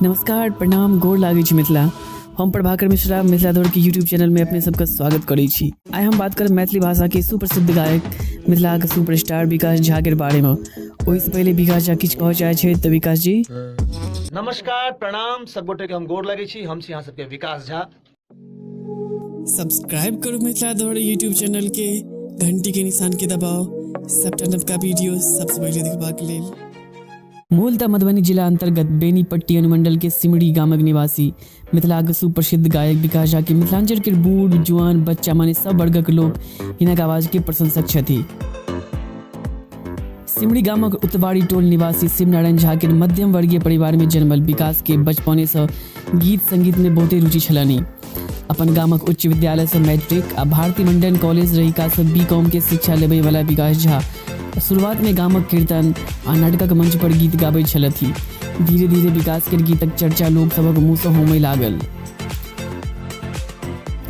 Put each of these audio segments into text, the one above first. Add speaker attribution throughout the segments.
Speaker 1: नमस्कार, प्रणाम, गोर लागै छी मिथिला। हम प्रभाकर मिश्रा मिथिला दौड़ के यूट्यूब चैनल में अपने सबका स्वागत करै छी। आइ हम बात करब मैथिली भाषा के सुप्रसिद्ध गायक मिथिला के सुपरस्टार विकास झा के बारे में। ओहिसँ पहिले विकास झा किछु कहऽ चाहै छै तऽ विकास जी।
Speaker 2: नमस्कार, प्रणाम, सब गोटे के हम गोर लगै छी। हम छी अहाँ सबके विकास झा।
Speaker 1: सब्सक्राइब करू मिथिला दौड़ यूट्यूब चैनल के, घंटी के निशान के दबाओ सबटा नवका वीडियो सबसँ पहिले देखबाक लेल। मूलतः मधुबनी जिला अंतर्गत बेनीपट्टी अनुमंडल के सिमरी गामक निवासी मिथिलाक सुप्रसिद्ध गायक विकास झा के मिथिलांचल के बूढ़ जुआन बच्चा माने सब वर्गक लोक हिनक आवाज के प्रशंसक छथि। सिमरी गामक उतवारी टोल निवासी शिवनारायण झा के मध्यम वर्गीय परिवार में जन्मल विकास के बचपने से गीत संगीत में बहुते रुचि छलनि। अपन गामक उच्च विद्यालय से मैट्रिक आ भारती मंडन कॉलेज रहिका से बी कॉम के शिक्षा लेबे वाला विकास झा शुरुआत में गामक कीर्तन आ नाटकक मंच पर गीत गाबै छलथि। धीरे धीरे विकास के गीतक चर्चा लोक सभक मुँह से होमय लागल।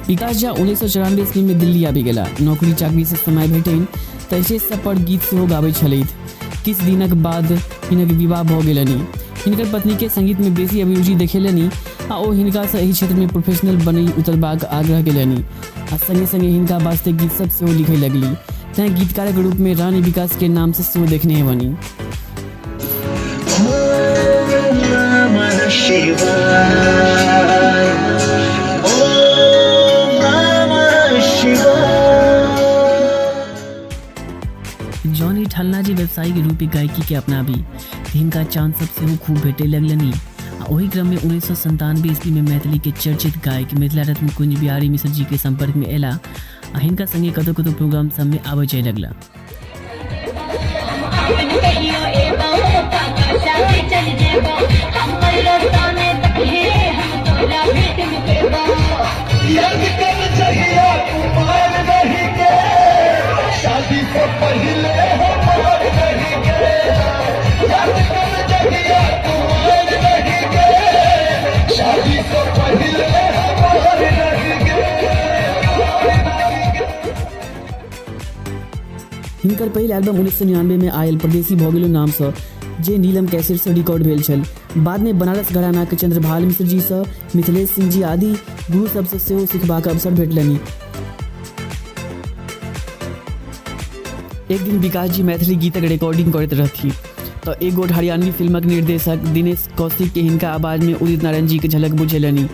Speaker 1: विकास झा 1994 ईस्वी में दिल्ली आबि गेला। नौकरी चाकरी से समय भेटनि तऽ स्टेज सब पर गीत सेहो गाबै छलथि। किछु दिनक बाद हिनक विवाह भऽ गेलनि। हिनकर पत्नी के संगीत में बेसी अभिरुचि देखेलनि आ ओ हिनका से एहि क्षेत्र में प्रोफेशनल बनि उतरबाक आग्रह केलनि आ संगे संगे हिनका वास्ते गीत सब सेहो लिखय लगली। तैं गीतकारक रूप में रानी विकास के नाम से सेहो देखने हेबनि। जॉनी ठलना जी व्यावसायिक रूप गायकी के अपनाबी हिनका चांस सब सेहो खूब भेटे लगलनि आ ओहि क्रम में 1997 ईस्वी में मैथिली के चर्चित गायक मिथिला रत्न कुंज बिहारी मिश्र जी के संपर्क में एला आ हिनका संगे कतौ कतौ प्रोग्राम सब में आबै जाय लगला। हिनकर पहिल एल्बम 1999 में आयल परदेसी भऽ गेलो नामसँ, जे नीलम कैसेटसँ रिकॉर्ड भेल छल। बादमे बनारस घरानाक चंद्रभाल मिश्र जीसँ, मिथिलेश सिंह जी आदि गुरु सबसँ सेहो सिखबाक अवसर भेटलनि। एक दिन विकास जी मैथिली गीतक रिकॉर्डिंग करैत रहथि तऽ एक गोट हरियाणवी फिल्मक निर्देशक दिनेश कौशिक के हिनका आवाजमे उदित नारायण जी के झलक बुझेलनि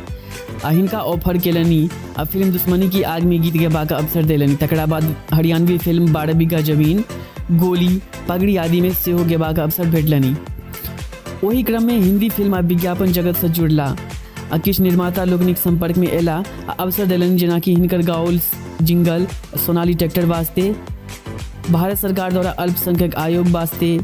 Speaker 1: आ हिनका ऑफर केलनि आ फिल्म दुश्मनी की आग में गीत गेबाक अवसर देलनि। तकरा बाद हरियाणवी फिल्म 12 बीघा जमीन, गोली, पगड़ी आदि में सेहो गेबाक अवसर भेटलनि। ओहि क्रम में हिंदी फिल्म आ विज्ञापन जगत से जुड़ला आ किछु निर्माता लोकनिक संपर्क में एला आ अवसर देलनि, जेनाकि हिनकर गाओल जिंगल सोनाली ट्रैक्टर वास्ते, भारत सरकार द्वारा अल्पसंख्यक आयोग वास्ते,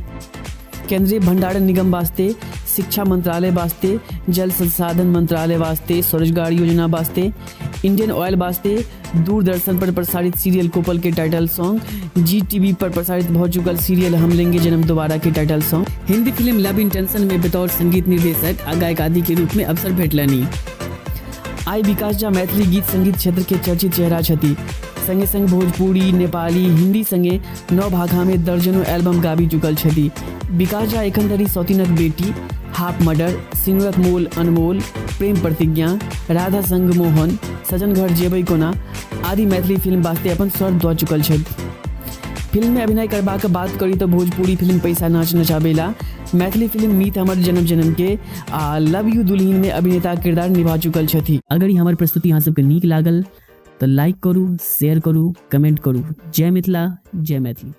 Speaker 1: केंद्रीय भंडारण निगम वास्ते, शिक्षा मंत्रालय वास्ते, जल संसाधन मंत्रालय वास्ते, स्वरोजगार योजना वास्ते, इंडियन ऑयल वास्ते, दूरदर्शन पर प्रसारित सीरियल कोपल के टाइटल सॉन्ग, जी टीवी पर प्रसारित भऽ चुकल सीरियल हम लेंगे जन्म दोबारा के title song, Hindi film love intention में बतौर संगीत निर्देशक आ गायक आदि के रूप में अवसर भेटलनि। आइ विकास झा मैथिली गीत संगीत क्षेत्र के चर्चित चेहरा छथि। संगे संग भोजपुरी, नेपाली, हिंदी संगे 9 भाषा में दर्जनों एल्बम गाबि चुकल छथि। विकास झा एखन धरि सौतीनक बेटी, हाफ मर्डर, सिनुरक मोल अनमोल, प्रेम प्रतिज्ञा, राधा संग मोहन, सजन घर जेबै कोना आदि मैथिली फिल्म वास्ते अपन स्वर दऽ चुकल छथि। फिल्म में अभिनय करबाक बात करी तऽ भोजपुरी फिल्म पैसा नाच नचाबेला, मैथिली फिल्म मीत हमर जन्म जन्म के आ लव you दुल्हिन में अभिनेता किरदार निभा चुकल छथि। अगर ई हमर प्रस्तुति अहाँ सबके नीक लागल तऽ लाइक करू, शेयर करू, कमेंट करू। जय मिथिला, जय मैथिली।